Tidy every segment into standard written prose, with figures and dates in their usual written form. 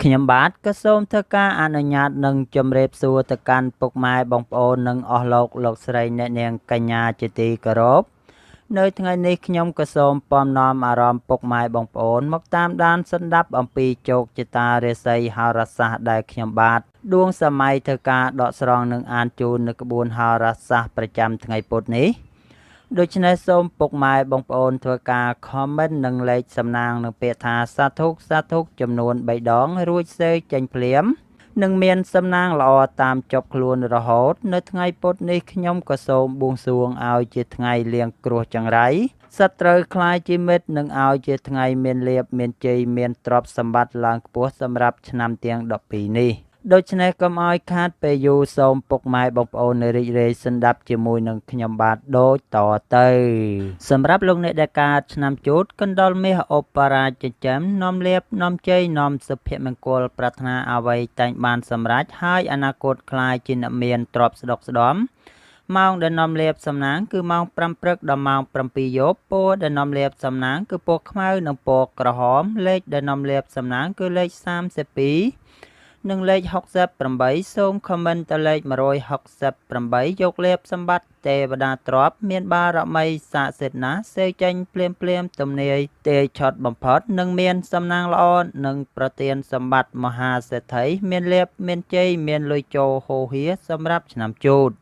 ខ្ញុំបាទក៏សូមធ្វើការអនុញ្ញាតនិងជម្រាបសួរទៅកាន់ពុកម៉ែបងប្អូននិងអស់លោកលោកស្រីអ្នកនាងកញ្ញាជាទីគោរពនៅថ្ងៃនេះខ្ញុំក៏សូមពំនាំអារម្មណ៍ពុកម៉ែបងប្អូនមកតាមដានស្ដាប់អំពីជោគជតារាសីហោរាសាស្ត្រដែលខ្ញុំបាទដួងសម័យធ្វើការដកស្រង់និងអានជូននៅក្បួនហោរាសាស្ត្រប្រចាំថ្ងៃពុធនេះដូច្នេះសូមពុកម៉ែបងប្អូនធ្វើការ comment និងលេខសំណាងនឹងពាក្យថាសាធុសាធុចំនួន3ដងរួចសេកចេញភ្លាមនឹងមានសំណាងល្អតាមចប់ខ្លួនរហូតនៅថ្ងៃពុធនេះខ្ញុំក៏សូមបួងសួងឲ្យជាថ្ងៃលៀងគ្រោះចង្រៃសត្រូវក្លាយជាមិត្តនិងឲ្យជាថ្ងៃមានលាភមានជ័យមានទ្រព្យសម្បត្តិឡើងខ្ពស់សម្រាប់ឆ្នាំទាំង12នេះដូច្នេះកុំឲ្យខាតពេលយូរសូមពុកម៉ែបងប្អូនរីករាយស្ដាប់ជាមួយនឹងខ្ញុំបាទដូចតទៅសម្រាប់លោកអ្នកដែលកើតឆ្នាំជូតកណ្ដុរមាសឧបរាជចិញ្ចឹមនាំលាភនាំជ័យនាំសុភមង្គលប្រាថ្នាអ្វីតែងបានសម្រេចហើយអនាគតក្លាយជាអ្នកមានទ្រព្យស្ដុកស្ដំម៉ោងដែលនាំលាភសំណាងគឺម៉ោង5ព្រឹកដល់ម៉ោង7យប់ពណ៌ដែលនាំលាភសំណាងគឺពណ៌ខ្មៅនិងពណ៌ក្រហមលេខដែលនាំលាភសំណាងគឺលេខ32និងលេខ68សូម comment ទៅលេខ168យកលាភសម្បត្តិទេវតាទ្រព្យមានបារមីស័ក្តិសិទ្ធិណាស់សេកចេញភ្លាមភ្លាមទំនាយទេឆុតបំផុតនិងមានសំណាងល្អនិងប្រទានសម្បត្តិមហាសេដ្ឋីមានលាភមានជ័យមានលុយចូលហូរហៀសម្រាប់ឆ្នាំជូត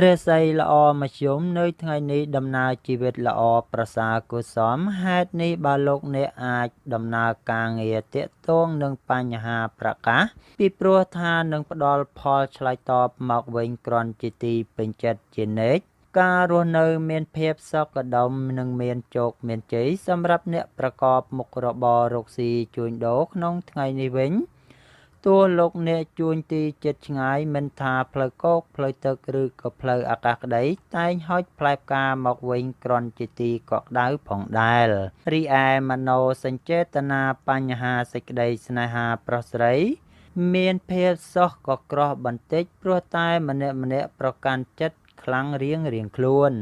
រាសីល្អមធ្យមនៅថ្ងៃនេះដំណើរជីវិតល្អប្រសើរគួរសមហេតុនេះបើលោកអ្នកអាចដំណើរការងារទាក់ទងនឹងបញ្ហាប្រកាសពីព្រោះថានឹងផ្ដល់ផលឆ្លើយតបមកវិញគ្រាន់ជាទីពេញចិត្តជានិច្ចការរស់នៅមានភាពសុខដុមនិងមានជោគមានជ័យសម្រាប់អ្នកប្រកបមុខរបររកស៊ីជួញដូរក្នុងថ្ងៃនេះវិញទោះលោកអ្នកជួញទីចិត្តឆ្ងាយមិនថាផ្លូវគោកផ្លូវទឹកឬក៏ផ្លូវអាកាសក្តីតែងហុចផ្លែផ្កាមកវិញគ្រាន់ជាទីកក់ក្ដៅផងដែររីឯមโนសញ្ចេតនាបញ្ហាសេចក្តីស្នេហាប្រុសស្រីមានភាពសោះក៏ក្រោះបន្តិចព្រោះតែម្នាក់ៗប្រកាន់ចិត្តខ្លាំងរៀងៗខ្លួន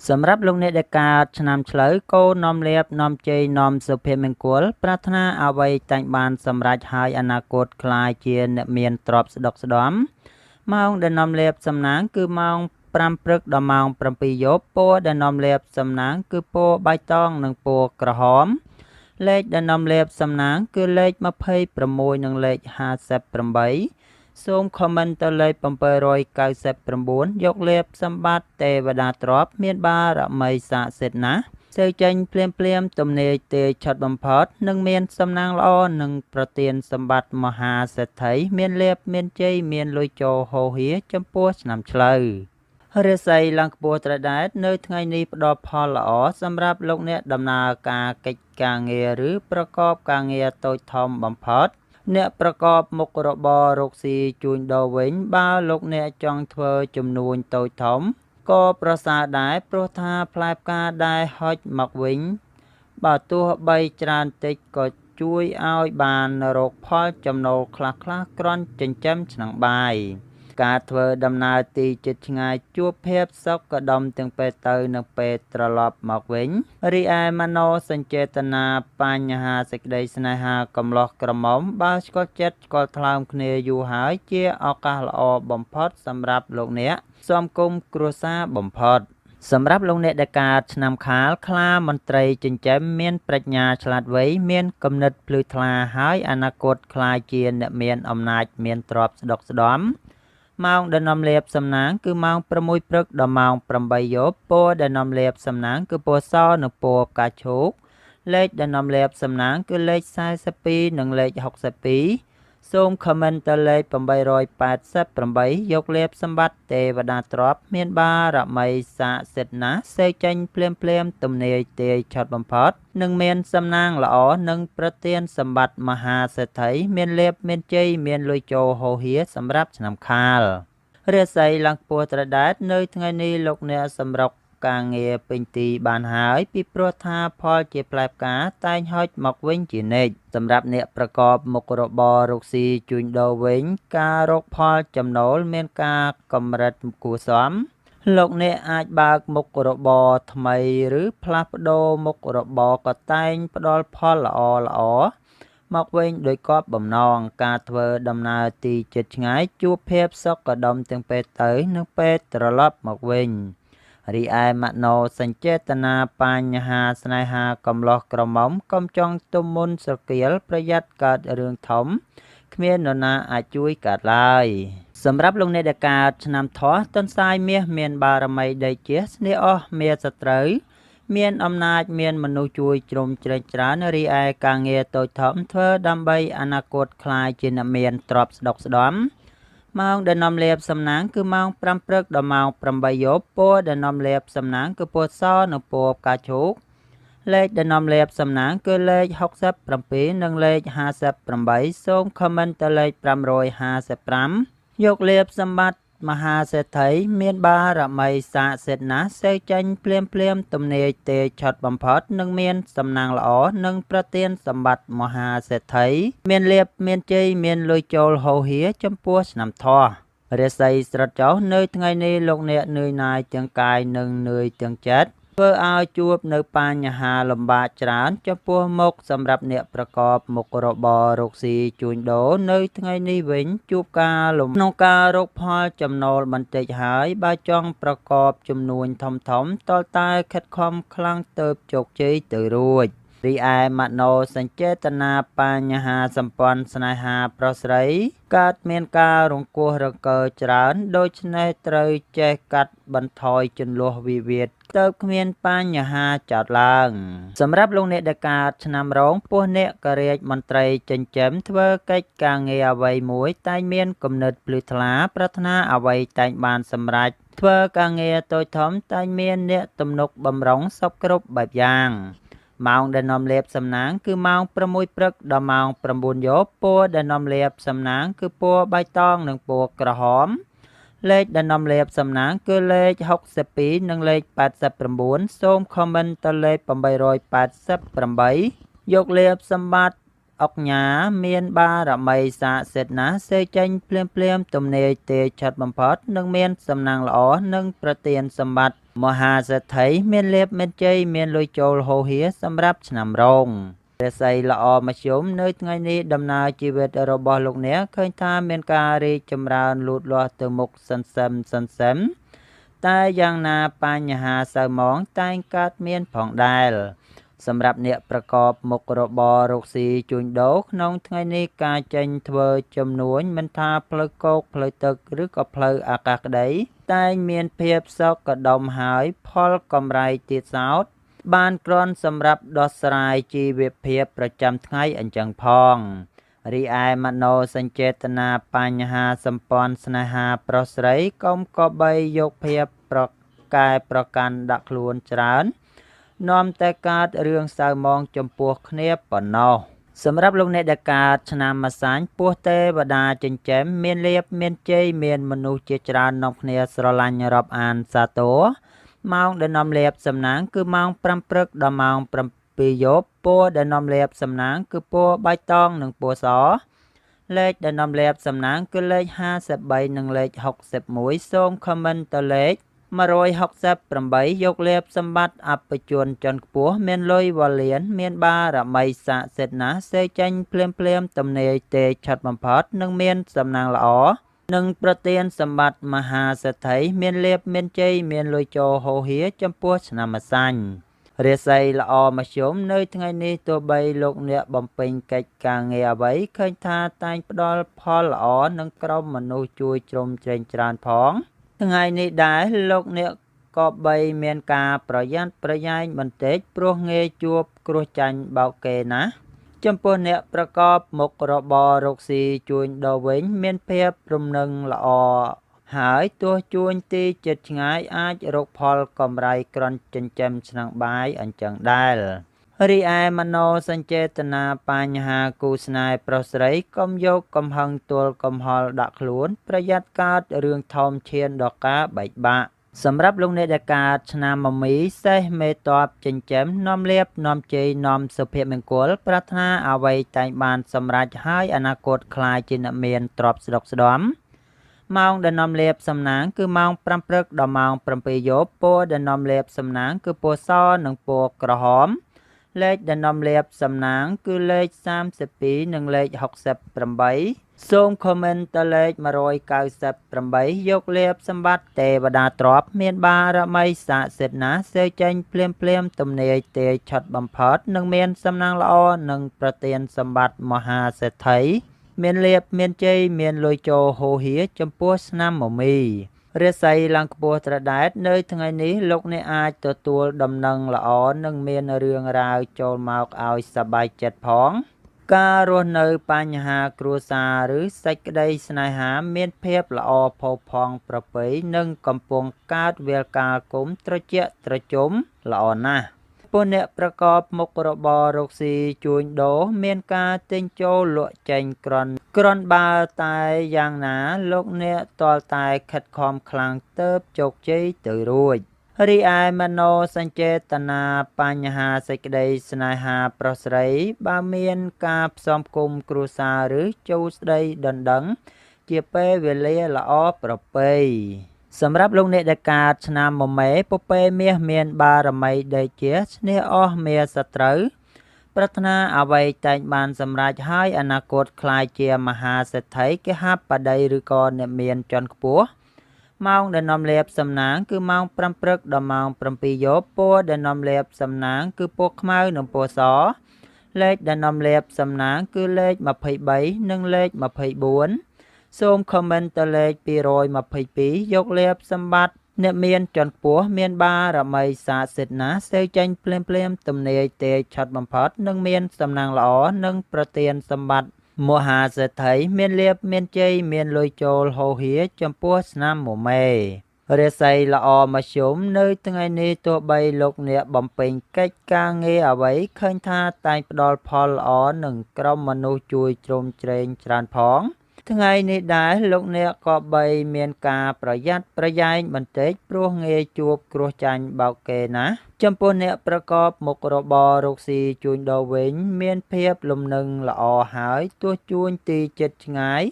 សម្រាប់លោកអ្នកដែលកើតឆ្នាំឆ្លូវកូននាំលាភនាំជ័យនាំសុភមង្គលប្រាថ្នាអ្វីតែងបានសម្រេចហើយអនាគតក្លាយជាអ្នកមានទ្រព្យស្ដុកស្ដំម៉ោងដែលនាំលាភសំណាងគឺម៉ោង5ព្រឹកដល់ម៉ោង7យប់ពណ៌ដែលនាំលាភសំណាងគឺពណ៌បៃតងនិងពណ៌ក្រហមលេខដែលនាំលាភសំណាងគឺលេខ26និងលេខ58សូម comment ទៅលេខ799យកលាភសម្បត្តិទេវតាទ្រព្យមានបារមីស័ក្តិសិទ្ធិណាស់សេកចេញភ្លាមភ្លាមទំនាយទេឆុតបំផុតនិងមានសំណាងល្អនិងប្រទានសម្បត្តិមហាសេដ្ឋីមានលាភមានជ័យមានលុយចូលហូរហៀចំពោះឆ្នាំឆ្លូវរាសីឡើងខ្ពស់ត្រដែតនៅថ្ងៃនេះផ្ដល់ផលល្អសម្រាប់លោកអ្នកដំណើរការកិច្ចការងារឬប្រកបការងារតូចធំបំផុតអ្នកប្រកបមុខរបររកស៊ីជួញដូរវិញបើលោកអ្នកចង់ធ្វើជំនួញតូចធំក៏ប្រសើរដែរព្រោះថាផ្លែផ្កាដែលហុចមកវិញបើទោះបីច្រើនតិចក៏ជួយឲ្យបានរកផលចំណូលខ្លះៗគ្រាន់ចិញ្ចឹមឆ្នាំងបាយការធ្វើដំណើរទីជិតឆ្ងាយជួបភាពសុខដុមទាំងពេលទៅនិងពេលត្រឡប់មកវិញរីឯមโนសញ្ចេតនាបញ្ហាសេចក្តីស្នេហាកំឡោះក្រមុំបើស្គាល់ចិត្តស្គាល់ថ្លើមគ្នាយូរហើយជាឱកាសល្អបំផុតសម្រាប់លោកអ្នកសំគុំគ្រួសារបំផុតសម្រាប់លោកអ្នកដែលកើតឆ្នាំខាលខ្លាមន្ត្រីចិញ្ចឹមមានប្រាជ្ញាឆ្លាតវៃមានគំនិតភ្លឺថ្លាហើយអនាគតក្លាយជាអ្នកមានអំណាចមានទ្រព្យស្ដុកស្ដំម៉ោងដែលនាំលាភសំណាងគឺម៉ោង6ព្រឹកដល់ម៉ោង8យប់ពណ៌ដែលនាំលាភសំណាងគឺពណ៌សនិងពណ៌ផ្កាឈូកលេខដែលនាំលាភសំណាងគឺលេខ42និងលេខ62សូម comment ទៅលេខ888យកលាភសម្បត្តិទេវតាទ្រព្យមានបារមីស័ក្តិសិទ្ធិណាស់សេកចេញភ្លាមភ្លាមទំនាយទាយឆុតបំផុតនិងមានសំណាងល្អនិងប្រទានសម្បត្តិមហាសេដ្ឋីមានលាភមានជ័យមានលុយចូលហូរហៀសម្រាប់ឆ្នាំខាលរាសីឡើងខ្ពស់ត្រដែតនៅថ្ងៃនេះលោកអ្នកសម្រុកការងារពេញទីបានហើយពីព្រោះថាផលជាផ្លែផ្កាតែងហុចមកវិញជានិច្ចសម្រាប់អ្នកប្រកបមុខរបររកស៊ីជួញដូរវិញការរកផលចំណូលមានការកម្រិតគួរសមលោកអ្នកអាចបើកមុខរបរថ្មីឬផ្លាស់ប្ដូរមុខរបរក៏តែងផ្ដល់ផលល្អៗ មកវិញដោយកប់បំណងការធ្វើដំណើរទីជិតឆ្ងាយជួបភាពសុខដុមទាំងពេលទៅនិងពេលត្រឡប់មកវិញរីឯមនោសញ្ចេតនាបញ្ហាស្នេហាកំឡោះក្រមុំកុំចង់ទុំមុនស្រគៀលប្រយ័ត្នកើតរឿងធំគ្មាននរណាអាចជួយកើតឡើយសម្រាប់លោកអ្នកដែលកើតឆ្នាំថោះទន្សាយមាសមានបារមីដីជាស្នេហ៍អស់មានសត្រូវមានអំណាចមានមនុស្សជួយជ្រោមជ្រែងច្រើនរីឯការងារតូចធំធ្វើដើម្បីអនាគតក្លាយជាអ្នកមានទ្រព្យស្ដុកស្ដំម៉ោងដែលនាំលាភសំណាងគឺម៉ោង5ព្រឹកដល់ម៉ោង8យប់ពណ៌ដែលនាំលាភសំណាងគឺពណ៌សនិងពណ៌ផ្កាឈូកលេខដែលនាំលាភសំណាងគឺលេខ67និងលេខ58សូមខមមិនទៅលេខ555យកលាភសម្បត្តិមហាសេដ្ឋីមានបារមីស័ក្តិសិទ្ធិណាស់សេចចេញភ្លាមភ្លាមទំនាយទេឆុតបំផុតនឹងមានសំណាងល្អនិងប្រទានសម្បត្តិមហាសេដ្ឋីមានលាភមានជ័យមានលុយចូលហូរហៀចំពោះឆ្នាំថោះរាសីស្រុតចោះនៅថ្ងៃនេះលោកអ្នកនឿយណាយទាំងកាយនិងនឿយទាំងចិត្តធ្វើឲ្យជួបនៅបញ្ហាលំបាកច្រើនចំពោះមុខសម្រាប់អ្នកប្រកបមុខរបររកស៊ីជួញដូរនៅថ្ងៃនេះវិញជួបការលំក្នុងការរកផលចំណូលបន្តិចហើយបើចង់ប្រកបជំនួញធំធំតលតែខិតខំខ្លាំងទៅជោគជ័យទៅរួចរីឯមនោសញ្ចេតនាបញ្ហាសម្ព័ន្ធស្នេហាប្រុសស្រីកើតមានការរង្គោះរង្គើច្រើនដូច្នេះត្រូវចេះកាត់បន្ថយជម្លោះវិវាទទៅគ្មានបញ្ហាចោទឡើងសម្រាប់លោកអ្នកដែលកើតឆ្នាំរោងពោះអ្នកករាជមន្ត្រីចិញ្ចឹមធ្វើកិច្ចការងារអ្វីមួយតែងមានគំនិតភ្លឺថ្លាប្រាថ្នាអ្វីតែងបានសម្រេចធ្វើការងារតូចធំតែងមានអ្នកទំនុកបំរុងសពគ្រប់បែបយ៉ាងម៉ោងដែលនាំលាភសំណាងគឺម៉ោង6ព្រឹកដល់ម៉ោង9យប់ពណ៌ដែលនាំលាភសំណាងគឺពណ៌បៃតងនិងពណ៌ក្រហមលេខដែលនាំលាភសំណាងគឺលេខ62និងលេខ89សូមខមមិនទៅលេខ888យកលាភសម្បត្តិអុកញ៉ាមានបារមីស័ក្តិសិទ្ធិណាស់សេចេញភ្លាមភ្លាមទំនាយទេឆាត់បំផុតនឹងមានសំណាងល្អនិងប្រទានសម្បត្តិមហាសេដ្ឋីមានលាភមានជ័យមានលុយចូលហូរហៀសម្រាប់ឆ្នាំរោងរាសីល្អមធ្យមនៅថ្ងៃនេះដំណើរជីវិតរបស់លោកអ្នកឃើញថាមានការរីកចម្រើនលូតលាស់ទៅមុខសន្សឹមសន្សឹមតែយ៉ាងណាបញ្ហាសៅមងតែងកើតមានផងដែរសម្រាប់អ្នកប្រកបមុខរបររកស៊ីជួញដូរក្នុងថ្ងៃនេះការចេញធ្វើជំនួញមិនថាផ្លូវគោកផ្លូវទឹកឬក៏ផ្លូវអាកាសក្តីតែងមានភាពសុខដុមហើយផលកម្រៃទៀតសោតបានគ្រាន់សម្រាប់ដោះស្រាយជីវភាពប្រចាំថ្ងៃអញ្ចឹងផងរីឯមនោសញ្ចេតនាបញ្ហាសម្ព័ន្ធស្នេហាប្រុសស្រីកុំក៏បីយកភាពប្រកែប្រកាន់ដាក់ខ្លួនច្រើននាំតែកើតរឿងសៅមងចំពោះគ្នាប៉ុណ្ណោះសម្រាប់លោកអ្នកដែលកើតឆ្នាំម្សាញ់ពោះទេវតាចិញ្ចឹមមានលាភមានជ័យមានមនុស្សជាច្រើននាំគ្នាស្រឡាញ់រាប់អានសាទរម៉ោងដែលនាំលាភសំណាងគឺម៉ោង5ព្រឹកដល់ម៉ោង7យប់ពណ៌ដែលនាំលាភសំណាងគឺពណ៌បៃតងនិងពណ៌សលេខដែលនាំលាភសំណាងគឺលេខ53និងលេខ61សូមខមមិនទៅលេខ168យកលាភសម្បត្តិអបជនជាន់ខ្ពស់មានលុយវលៀនមានបារមីស័ក្តិសិទ្ធិណាស់សេចេញភ្លាមភ្លាមទំនាយទេឆាត់បំផុតនឹងមានសំណាងល្អនិងប្រទានសម្បត្តិមហាសេដ្ឋីមានលាភមានជ័យមានលុយចូលហូរហៀចំពោះឆ្នាំម្សាញ់រាសីល្អមធ្យមនៅថ្ងៃនេះទោះបីលោកអ្នកបំពេញកិច្ចការងារអ្វីឃើញថាតែងផ្ដល់ផលល្អនិងក្រុមមនុស្សជួយជ្រោមជ្រែងច្រើនផងថ្ងៃនេះដែរលោកអ្នកក៏បីមានការប្រយ័ត្នប្រយែងបន្តិចព្រោះងាយជួបគ្រោះចាញ់បោកគេណាស់ចំពោះអ្នកប្រកបមុខរបររកស៊ីជួញដូរវិញមានភាពរំនឹងល្អហើយទោះជួញទីជិតឆ្ងាយអាចរកផលកម្រៃគ្រាន់ចិញ្ចឹមឆ្នាំងបាយអញ្ចឹងដែររីឯមនោសញ្ចេតនាបញ្ហាគូស្នេហ៍ប្រុសស្រីកុំយកកំហឹងទល់កំហល់ដាក់ខ្លួនប្រយ័ត្នកើតរឿងធំឈានដល់ការបែកបាក់សម្រាប់លោកអ្នកដែលកើតឆ្នាំមមីសេះមេតបចិញ្ចឹមនាំលាភនាំជ័យនាំសុភមង្គលប្រាថ្នាអ្វីតែងបានសម្រេចហើយអនាគតក្លាយជាអ្នកមានទ្រព្យស្ដុកស្ដំម៉ោងដែលនាំលាភសំណាងគឺម៉ោង5ព្រឹកដល់ម៉ោង7យប់ពណ៌ដែលនាំលាភសំណាងគឺពណ៌សនិងពណ៌ក្រហម លេខដែលនាំលាភសំណាងគឺលេខ32និងលេខ68សូម comment ទៅលេខ198យកលាភសម្បត្តិទេវតាទ្រព្យមានបារមីស័ក្តិសិទ្ធិណាស់សេចេញភ្លាមភ្លាមទំនាយទេឆុតបំផុតនឹងមានសំណាងល្អនិងប្រទានសម្បត្តិមហាសេដ្ឋីមានលាភមានជ័យមានលុយចូលហូរហៀចំពោះឆ្នាំមមីរាសីឡើងខ្ពស់ត្រដែតនៅថ្ងៃនេះលោកអ្នកអាចទទួលដំណឹងល្អនិងមានរឿងរ៉ាវចូលមកឲ្យសប្បាយចិត្តផងការរស់នៅបញ្ហាគ្រួសារឬសេចក្តីស្នេហាមានភាពល្អផូរផង់ប្រពៃនិងកំពុងកើតវាលកាលគុំត្រជាក់ត្រជុំល្អណាស់ពួកអ្នកប្រកបមុខរបររកស៊ីជួញដូរមានការទិញចូលលក់ចេញក្រន់ក្រន់បើតែយ៉ាងណាលោកអ្នកទាល់តែខិតខំខ្លាំងទៅជោគជ័យទៅរួចរីឯមโนសញ្ចេតនាបញ្ហាសេចក្តីស្នេហាប្រុសស្រីបើមានការផ្សំផ្គុំគ្រួសារឬចូលស្ដីដណ្ដឹងជាពេលវេលាល្អប្រពៃសម្រាប់លោកអ្នកដែលកើតឆ្នាំមមេពពែមាសមានបារមីដេកជាឈ្នះអស់មាសត្រូវប្រាថ្នាអ្វីតែងបានសម្រេចហើយអនាគតក្លាយជាមហាសេដ្ឋីគេហបតីឬក៏អ្នកមានជាន់ខ្ពស់ម៉ោងដែលនាំលាភសំណាងគឺម៉ោង5ព្រឹកដល់ម៉ោង7យប់ពណ៌ដែលនាំលាភសំណាងគឺពណ៌ខ្មៅនិងពណ៌សលេខដែលនាំលាភសំណាងគឺលេខ23និងលេខ24សូម comment ទៅលេខ222យកលាភសម្បត្តិអ្នកមានជាន់ខ្ពស់មានបារមីស័ក្តិសិទ្ធិណាស់សេចេញភ្លាមភ្លាមទំនាយទេឆាត់បំផុតនឹងមានសំណាងល្អនិងប្រទានសម្បត្តិមហាសេដ្ឋីមានលាភមានជ័យមានលុយចូលហូរហៀចំពោះឆ្នាំមមេរាសីល្អមធ្យមនៅថ្ងៃនេះទោះបីលោកអ្នកបំពេញកិច្ចការងារអ្វីឃើញថាតែងផ្ដល់ផលល្អនិងក្រុមមនុស្សជួយជ្រោមជ្រែងច្រើនផងថ្ងៃនេះដែរលោកអ្នកក៏បីមានការប្រយ័ត្នប្រយែងបន្តិចព្រោះងាយជួបគ្រោះចាញ់បោកគេណាស់ចំពោះអ្នកប្រកបមុខរបររកស៊ីជួញដូរវិញមានភាពលំនឹងល្អហើយទោះជួញទីជិតឆ្ងាយ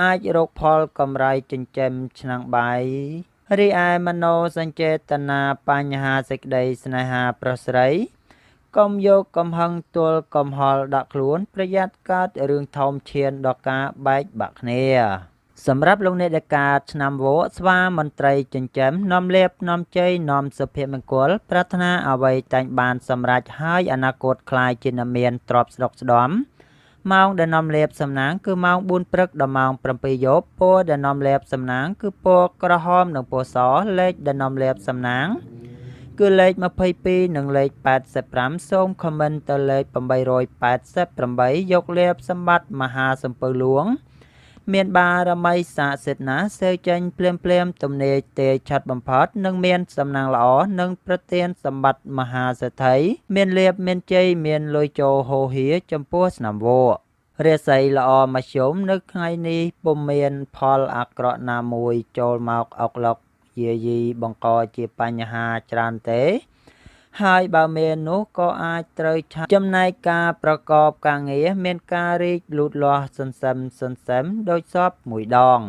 អាចរកផលកម្រៃចិញ្ចឹមឆ្នាំងបាយរីឯមโนសញ្ចេតនាបញ្ហាសេចក្តីស្នេហាប្រុសស្រីកុំយកកំហឹងទល់កំហល់ដាក់ខ្លួនប្រយ័ត្នកើតរឿងធំឈានដល់ការបែកបាក់គ្នាសម្រាប់លោកអ្នកដែលកើតឆ្នាំវកស្វាមន្ត្រីចិញ្ចឹមនាំលាភនាំជ័យនាំសុភមង្គលប្រាថ្នាអ្វីតែងបានសម្រេចហើយអនាគតក្លាយជាអ្នកមានទ្រព្យស្ដុកស្ដំម៉ោងដែលនាំលាភសំណាងគឺម៉ោង4ព្រឹកដល់ម៉ោង7យប់ពណ៌ដែលនាំលាភសំណាងគឺពណ៌ក្រហមនិងពណ៌សលេខដែលនាំលាភសំណាងគឺលេខ22និងលេខ85សូម comment ទៅលេខ888យកលាភសម្បត្តិមហាសំពៅលួងមានបារមីស័ក្តិសិទ្ធិណាស់សេចេញភ្លាមភ្លាមទំនាយទេឆាត់បំផុតនឹងមានសំណាងល្អនិងប្រទានសម្បត្តិមហាសេដ្ឋីមានលាភមានជ័យមានលុយចូលហូរហៀចំពោះឆ្នាំវករាសីល្អមធ្យមនៅថ្ងៃនេះពុំមានផលអាក្រក់ណាមួយចូលមកអុកឡុកយាយីបង្កជាបញ្ហាច្រើនទេហើយបើមាននោះក៏អាចត្រូវឆាប់ចំណែកការប្រកបការងារមានការរីកលូតលាស់សន្សឹមសន្សឹមដោយសពមួយដង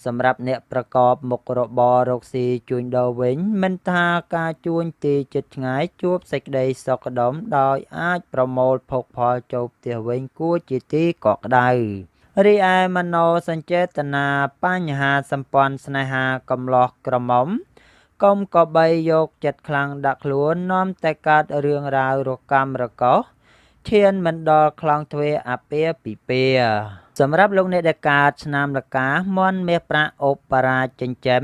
សម្រាប់អ្នកប្រកបមុខរបររកស៊ីជួញដូរវិញមិនថាការជួញទីជិតឆ្ងាយជួបសេចក្តីសុខដុមដោយអាចប្រមូលភោគផលចូលផ្ទះវិញគួរជាទីកក់ក្ដៅរីឯមโนសញ្ចេតនាបញ្ហាសម្ព័ន្ធស្នេហាកំលោះក្រមុំកុំក៏បីយកចិត្តខ្លាំងដាក់ខ្លួននាំតែកើតរឿងរ៉ាវរកម្មរកោសឈានមិនដល់ខ្លោងទ្វារអាពាហ៍ពិពាហ៍សម្រាប់លោកអ្នកដែលកើតឆ្នាំរកាមន់មាសប្រាក់ឧបរាជចិញ្ចឹម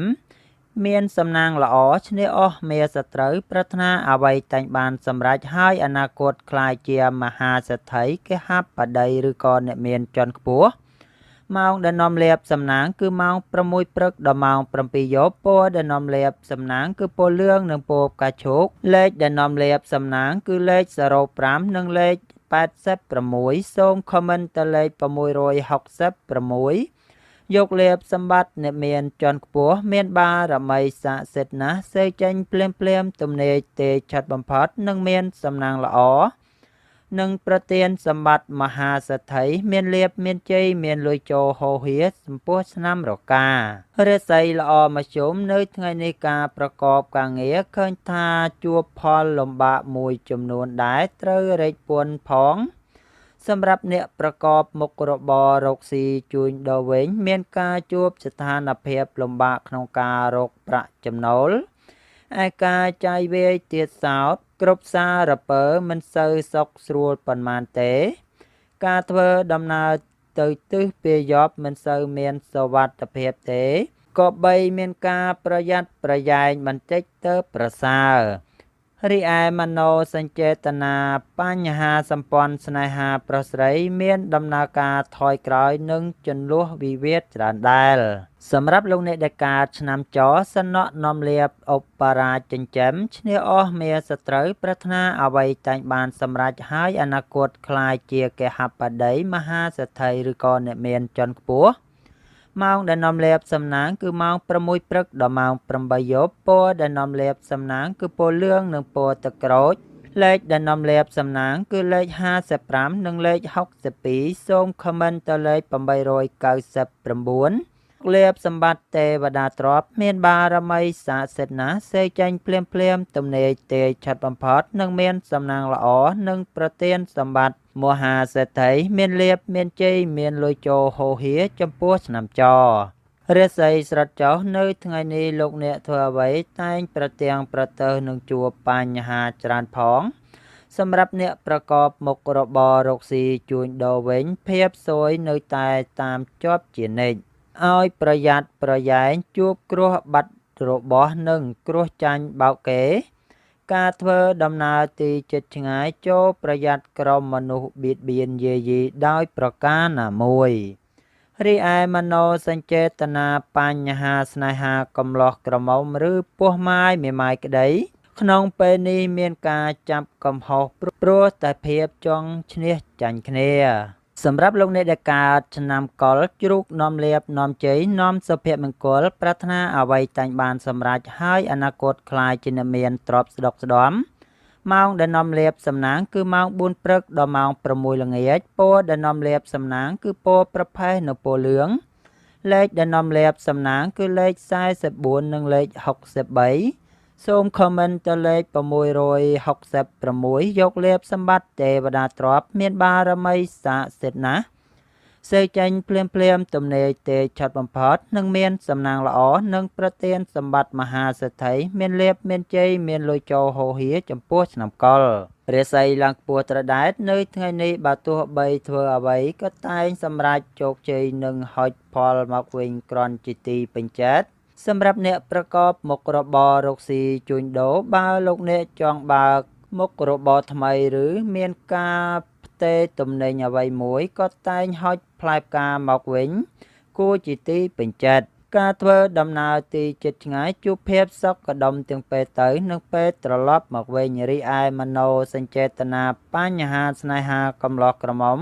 មានសំណាងល្អឈ្នះអស់មាសត្រូវប្រាថ្នាអ្វីតែងបានសម្រេចហើយអនាគតក្លាយជាមហាសេដ្ឋីគេហបតីឬក៏អ្នកមានជាន់ខ្ពស់ម៉ោងដែលនាំលាភសំណាងគឺម៉ោង6ព្រឹកដល់ម៉ោង7យប់ពណ៌ដែលនាំលាភសំណាងគឺពណ៌លឿងនិងពណ៌ផ្កាឈូកលេខដែលនាំលាភសំណាងគឺលេខ05និងលេខ86សូម comment ទៅលេខ666យកលាភសម្បត្តិអ្នកមានជាន់ខ្ពស់មានបារមីស័ក្តិសិទ្ធិណាស់សេចេញភ្លាមភ្លាមទំនាយទេឆាត់បំផុតនឹងមានសំណាងល្អ និងប្រទានសម្បត្តិមហាសេដ្ឋីមានលាភមានជ័យមានលុយចូលហូរហៀចំពោះឆ្នាំរកា។ រាសីល្អមធ្យមនៅថ្ងៃនេះការប្រកបការងារឃើញថាជួបផលលំបាកមួយចំនួនដែរត្រូវរែកពន្ធផង។ សម្រាប់អ្នកប្រកបមុខរបររកស៊ីជួញដូរវិញមានការជួបស្ថានភាពលំបាកក្នុងការរកប្រាក់ចំណូលឯការចាយវាយទៀតសោតគ្រប់សារពើមិនសូវសុខស្រួលប៉ុន្មានទេ ការធ្វើដំណើរទៅទិសពាយ័ព្យមិនសូវមានសុវត្ថិភាពទេក៏បីមានការប្រយ័ត្នប្រយែងបន្តិចទៅប្រសើរ។ រីឯមโนសញ្ចេតនាបញ្ហាសម្ព័ន្ធស្នេហាប្រុសស្រីមានដំណើរការថយក្រោយនិងជន្លោះវិវាទច្រើនដែរ។ សម្រាប់លោកអ្នកដែលកើតឆ្នាំចសនៈនាំលាភឧបរាជចិញ្ចឹមឈ្នះអស់មាសត្រូវប្រាថ្នាអ្វីតែងបានសម្រេចហើយអនាគតក្លាយជាគេហបតីមហាសេដ្ឋីឬក៏អ្នកមានជាន់ខ្ពស់។ ម៉ោងដែលនាំលាភសំណាងគឺម៉ោង6ព្រឹកដល់ម៉ោង8យប់ពណ៌ដែលនាំលាភសំណាងគឺពណ៌លឿងនិងពណ៌ទឹកក្រូចលេខដែលនាំលាភសំណាងគឺលេខ55និងលេខ62សូមខមមិនទៅលេខ899លាភសម្បត្តិទេវតាទ្រព្យមានបារមីស័ក្តិសិទ្ធិណាស់សេចចេញភ្លាមភ្លាមទំនេរទេឆាត់បំផុតនឹងមានសំណាងល្អនិងប្រទានសម្បត្តិមហាសេដ្ឋីមានលាភមានជ័យមានលុយចូលហូរហៀចំពោះឆ្នាំចរាសីស្រុតចុះនៅថ្ងៃនេះលោកអ្នកធ្វើអ្វីតែងប្រទាំងប្រទើសនឹងជួបបញ្ហាច្រើនផង។ សម្រាប់អ្នកប្រកបមុខរបររកស៊ីជួញដូរវិញភាពសួយនៅតែតាមជាប់ជានិច្ចឲ្យប្រយ័ត្នប្រយែងជួបគ្រោះបាត់របស់និងគ្រោះចាញ់បោកគេ ការធ្វើដំណើរទីជិតឆ្ងាយចូលប្រយ័ត្នក្រុមមនុស្សបៀតបៀនយាយីដោយប្រការណាមួយ។ រីឯមโนសញ្ចេតនាបញ្ហាស្នេហាកំលោះក្រមុំឬពោះម៉ាយមេម៉ាយក្តីក្នុងពេលនេះមានការចាប់កំហុសព្រោះតែភាពចង់ឈ្នះចាញ់គ្នា។ សម្រាប់លោកអ្នកដែលកើតឆ្នាំកុលជ្រូកនាំលាភនាំជ័យនាំសុភមង្គលប្រាថ្នាអ្វីតែងបានសម្រេចហើយអនាគតក្លាយជាអ្នកមានទ្រព្យស្ដុកស្ដំម៉ោងដែលនាំលាភសំណាងគឺម៉ោង4ព្រឹកដល់ម៉ោង6ល្ងាចពណ៌ដែលនាំលាភសំណាងគឺពណ៌ប្រផេះនិងពណ៌លឿងលេខដែលនាំលាភសំណាងគឺលេខ44និងលេខ63សូមខមមិនទៅលេខ666យកលាភសម្បត្តិទេវតាទ្រព្យមានបារមីស័ក្តិសិទ្ធិណាស់សេចចេញភ្លាមភ្លាមទំនេរទេឆាត់បំផុតនឹងមានសំណាងល្អនិងប្រទានសម្បត្តិមហាសេដ្ឋីមានលាភមានជ័យមានលុយចូលហូរហៀចំពោះឆ្នាំកុលរាសីឡើងខ្ពស់ត្រដែតនៅថ្ងៃនេះបើទោះបីធ្វើអ្វីក៏តែងសម្រេចជោគជ័យនិងហុចផលមកវិញក្រន់ជាទីពេញចិត្ត។ សម្រាប់អ្នកប្រកបមុខរបររកស៊ីជួញដូរបើលោកអ្នកចង់បើកមុខរបរថ្មីឬមានការផ្ទេរទំនិញអ្វីមួយក៏តែងហុចផ្លែផ្កាមកវិញគួរជាទីពេញចិត្ត។ ការធ្វើដំណើរទីជិតឆ្ងាយជួបភាពសុខដុមទាំងពេលទៅនិងពេលត្រឡប់មកវិញរីឯមโนសញ្ចេតនាបញ្ហាស្នេហាកំលោះក្រមុំ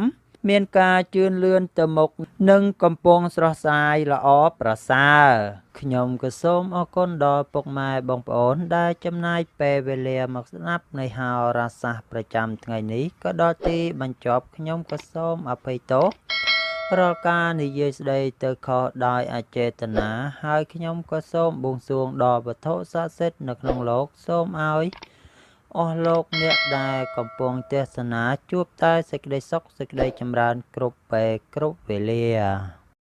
មានការជឿនលឿនទៅមុខនិងកំពុងស្រស់ស្រាយល្អប្រសើរ។ ខ្ញុំក៏សូមអរគុណដល់ពុកម៉ែបងប្អូនដែលចំណាយពេលវេលាមកស្ដាប់នៃហោរាសាស្ត្រប្រចាំថ្ងៃនេះក៏ដល់ទីបញ្ចប់ខ្ញុំក៏សូមអភ័យទោសរាល់ការនិយាយស្ដីទៅខុសដោយអចេតនាហើយខ្ញុំក៏សូមបួងសួងដល់វត្ថុស័ក្តិសិទ្ធិនៅក្នុងលោកសូមឲ្យអស់លោកអ្នកដែលកំពុងទស្សនាជួបតែសេចក្តីសុខសេចក្តីចម្រើនគ្រប់ពេលគ្រប់វេលា។